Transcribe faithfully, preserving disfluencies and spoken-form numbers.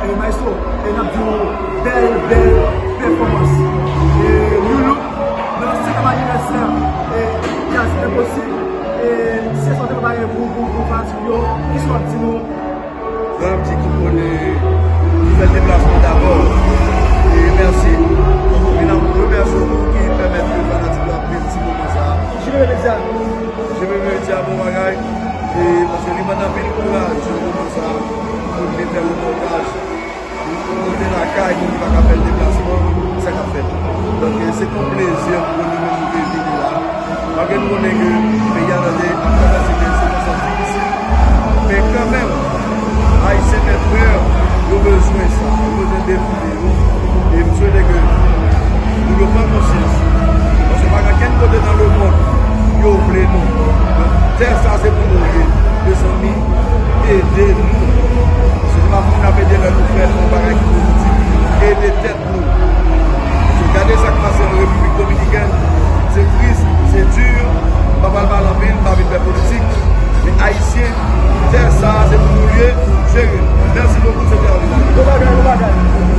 E maestro, e n ap di w bèl, bèl pèfòmans. E Loulou, nan senkyèm anivèsè, e Djaz Enposib, e se sa w te prepare pou, pou, pou fanatik yo, kisa w ap di nou? Mwen ap di tout moun, e, ki fè deplasman dabò, e mèsi. E n ap remèsye nou ki pèmèt ke fanatik yo ap viv ti moman sa a. J V P Media. J V P Media, bon bagay. E paske li ban n anpil kouraj nan moman sa a pou n vin fè repòtaj. Nou te lakay, nou ki pa ka fè deplasman, sa k ap fèt. Donk, e, se yon plezi pou nou menm nou te vini la. Malgre nou konnen ke peyi a tande ap travèse de sitiyasyon difisil, men kanmenm, Ayisyen mèt frè, yo bezwen sa, yo bezwen defoule yo. E m swete ke pou yo pran konsyans. Paske pa gen kenn kote nan lemonn yo vle nou. Tè sa se pou nou ye. Mezanmi, ede nou. Se pa pou n ap ede lè nou fè yon bagay ki pozitif. Ede tèt nou. Paske gade sa k pase an Repiblik Dominikèn. Se tris, se di. M pa pral pale anpil, m pa vin fè politik. Men Ayisyen, tè sa se pou nou l ye. Cheri, mèsi bokou, se te yon plezi. Bon bagay, bon bagay.